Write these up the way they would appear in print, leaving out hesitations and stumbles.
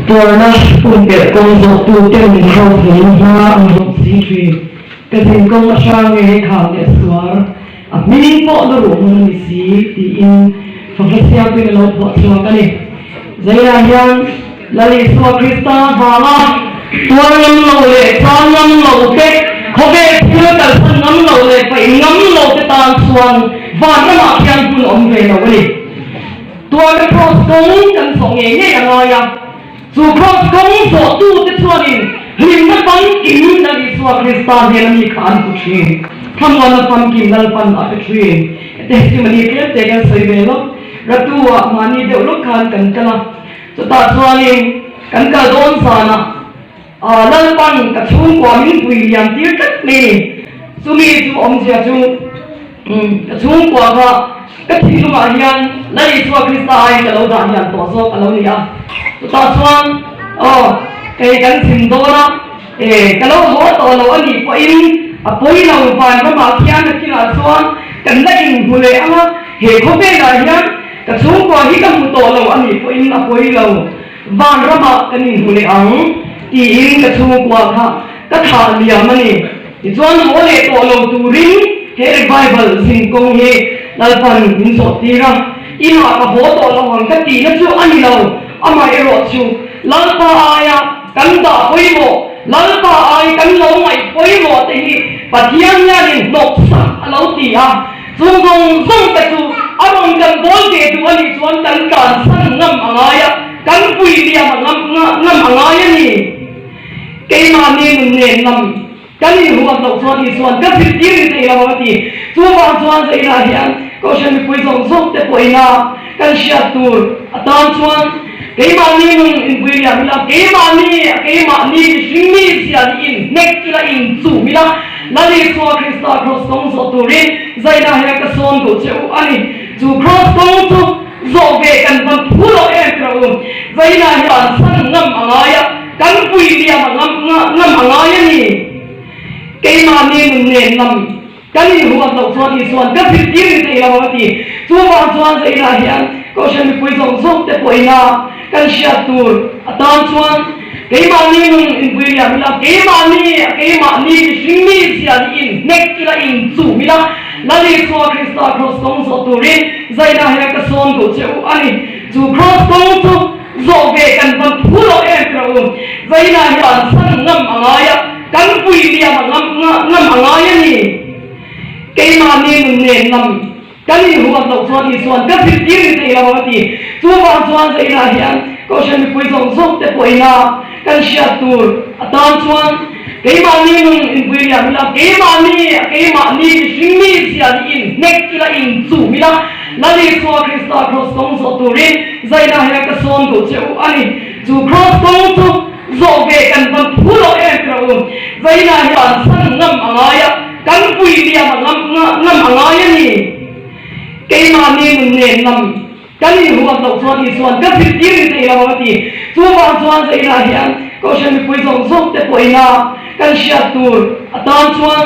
Tuarna pumpelh kawng zawhtuten min hrohhlei hma an zawh si thin. Ka zinkawng a hrang nge kham leh suar, a hming pawh la ruh hmun a ni si, tiin fahla siamtuin a lo phuah chhuak a ni. Zaiah hian Lal Isua Krista vanga tuar ngam lo leh tan ngam lo te, khawvel thil kalsan ngam lo leh paih ngam lo te tan chuan vanramah khian hmun awm ve lo a ni. Tuarna Kraws kawng kan zawh ngei ngei a ngai a, chu Kraws kawng zawhtute chuanin hlimna famkim Lal Isua Krista hnena mi kha an hmu thin. Thlamuanna famkim Lalpan a pe thin. Testimony tlem te kan sawi ve lawk. Ratu-ah mahni deuh lawk khan kan kal a, chutah chuanin kan kal dawn zanah Lalpan ka chhungkua min pui liam tir tlat mai ni. Chumi chu awmzia chu ka chhungkua kha ka thinlungah hian Lal Isua Krista aiin ka lo dah hian tawh zawk a lo ni a. Chutah chuan aw kei kan chim dawn a, e ka lo haw tawh lo a nih pawhin a pawi lo van ramah khian a kinah chuan kan la inhmu leh ang a, he khawvelah hian ka chhungkua hi ka hmu tawh lo a nih pawhin a pawi lo. Vanramah kan inhmu leh ang tiin ka chhungkua kha ka thah liam a ni. Tichuan haw leh tawh lo turin he revival zinkawng hi Lalpan min zawh tir a, inah ka haw tawh lo ang ka tihna chu a ni lo, amaherawh chu Lalpa aia kan dah pawimawh, Lalpa ai kan lo ngaih pawimawh te hi Pathian hianin hnawksak a lo ti a. Chung zawng zawng te chu a rawn kan bawl ve duh a nih chuan kan tlansan ngam a ngai a, kan pui liam a ngam ngam a ngai a ni. Keimahni nun nen lam kan inhuat loh chuan Isuan ka zirtir ni thei lo ang a ti. Chuvang chuan Zainah hian Kohhran mipui zawng zawng te pawhin a kan hriat tur atan chuan keimahni nun inpui liam ila, keimahni keimahni mihring mi zia hi inhnek ila, inchum ila, Lal Isua Krista kraws kawng zawh turin zaina hian ka sawm duh che u a ni. Chu kraws kawng chu zawh ve kan van phu lo em tira u. Zaina hian san ngam a ngai a, kan pui liam a ngam ngam a ngai a ni. Keimahni nun nen lam kan inhuat loh chuan Isuan ka zirtir ni thei lo ang a ti. Chuvang chuan zaina hian Kohhran mipui zawng zawng te pawhin a kan hriat tur atan chuan keimahni nun inpui liam ila, keimahni keimahni mihring mi zia hi inhnek ila, inchum ila, Lal Isua Krista kraws kawng zawh turin zaina hian ka sawm duh che u a ni. Chu kraws kawng chu zawh ve kan van phu lo em tira u. Zaina hian san ngam a ngai a, kan pui liam a ngam ngam a ngai a ni. Keimahni nun nen lam Kan inhuat loh chuan Isuan ka zirtir ni thei lo ang a ti. Chuvang chuan Zainah hian Kohhran mipui zawng zawng te pawhin a kan hriat tur atan chuan keimahni nun inpui liam ila, keimahni keimahni mihring mi zia hi inhnek ila, inchum ila, Lal Isua Krista kraws kawng zawh turin Zainah hian ka sawm duh che u a ni. Chu kraws kawng chu zawh ve kan van phu lo em tira u. Zainah hian san ngam a ngai a. Kan pui liam a ngam ngam a ngai a ni. Keimahni nun nen lam kan inhuat loh chuan Isuan ka zirtir ni thei lo ang a ti. Chuvang chuan Zainah hian Kohhran mipui zawng zawng te pawhin a kan hriat tur atan chuan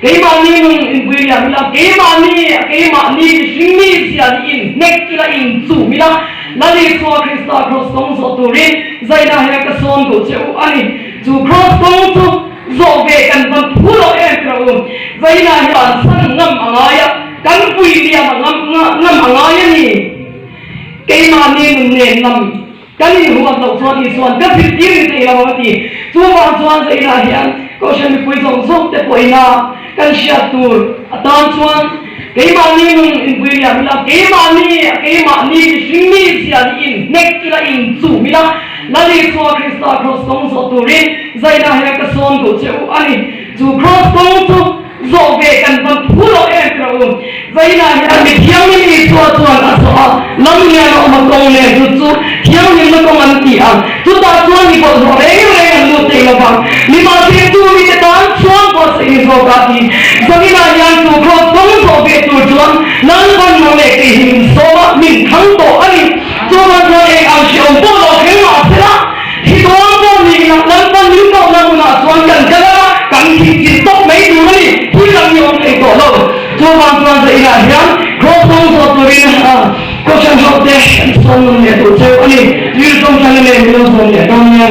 keimahni nun inpui liam ila, keimahni keimahni mihring mi zia hi inhnek ila, inchum ila, Lal Isua Krista kraws kawng zawh turin Zainah hian ka sawm duh che u a ni. Chu kraws kawng chu Zawh ve kan van phu lo em tira u. Zainah hian san ngam a ngai a, kan pui liam a ngam ngam a ngai a ni. Keimahni nun nen lam kan inhuat loh chuan Isuan ka zirtir ni thei lo ang a ti. Chuvang chuan Zainah hian Kohhran mipui zawng zawng te pawhin a kan hriat tur atan chuan keimahni nun inpui liam ila, keimahni keimahni mihring mi zia hi inhnek ila, inchum ila, Lal Isua Krista kraws kawng zawh turin zaina hian ka sawm duh che u a ni. Chu kraws kawng chu zawh ve kan van phu lo em tira u. Zaina hian mi thianghlim Isua chuan a zawh a, lam lian a awm a kawng nen chu chu thianghlimna kawng an ti ang. Chutah chuan mi bawlhhlawh reng reng an lut thei lo vang. Nimahse chu mite tan chuan buatsaih ni zawk a ti. Zaninah hian chu kraws kawng zawh ve tur chuan Lalpan nung leh kei hi min sawm a, min thlang tawh a ni. Chuan chuan eng ang hreawm pawh lo thleng mah sela, thi dawn pawh ni ila Lalpan min kohna hunah chuan kan kal a, kan thih chilh tawp mai tur a ni, thil dang hi awm thei tawh lo. Chuvang chuan zainah hian Cross kawng zawh turin. Kohhran hote an sawm nawn leh duh cheu a ni. Rilru tawngtaina nen min lo zawm leh dawn nia.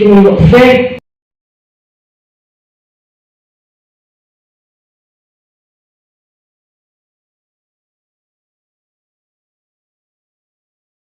che ni rawh se.